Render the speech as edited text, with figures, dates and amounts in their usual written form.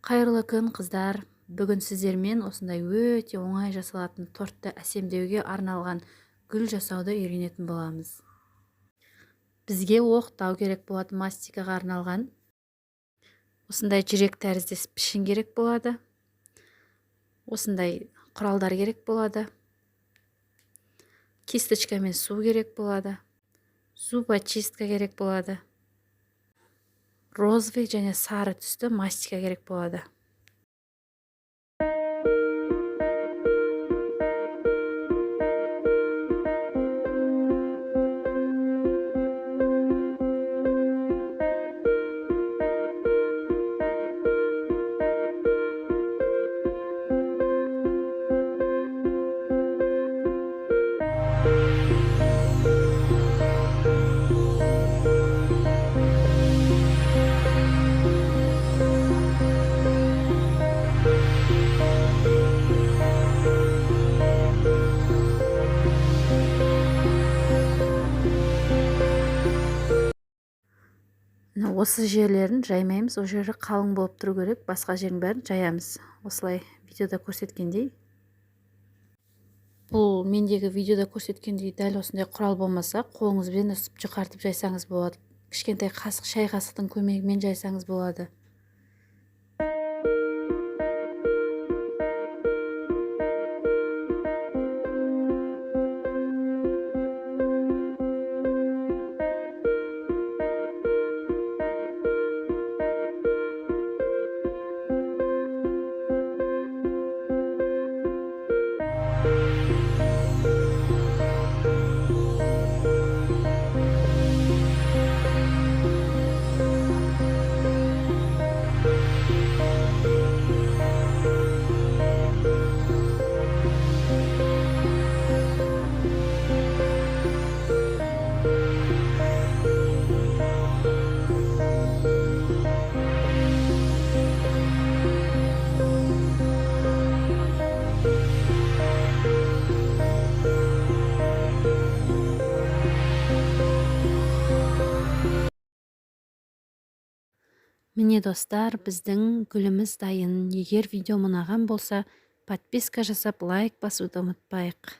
Қайырлы күн, қыздар! Бүгін сіздермен осындай өте оңай жасалатын тортты әсемдеуге арналған гүл жасауды үйренетін боламыз. Бізге оқтау керек болады, мастикаға арналған. Осындай жүрек тәріздес пішін керек болады. Осындай құралдар керек болады. Кисточка мен су керек болады. Зубочистка керек болады. Розовый және сары түсті мастика керек болады. Осы жерлерін жаймаймыз, ол жері қалың болып тұру керек. Басқа жердің бәрін жаямыз, осылай, видеода көрсеткендей. Бұл мендегі видеода көрсеткендей дәл осындай құрал болмаса, қолыңызбен өстіп жұқартып жайсаңыз болады, кішкентай қасық, шай қасықтың көмегімен жайсаңыз болады. Міне, достар, біздің гүліміз дайын. Егер видеом ұнаған болса, подписка жасап, лайк басуды ұмытпайық.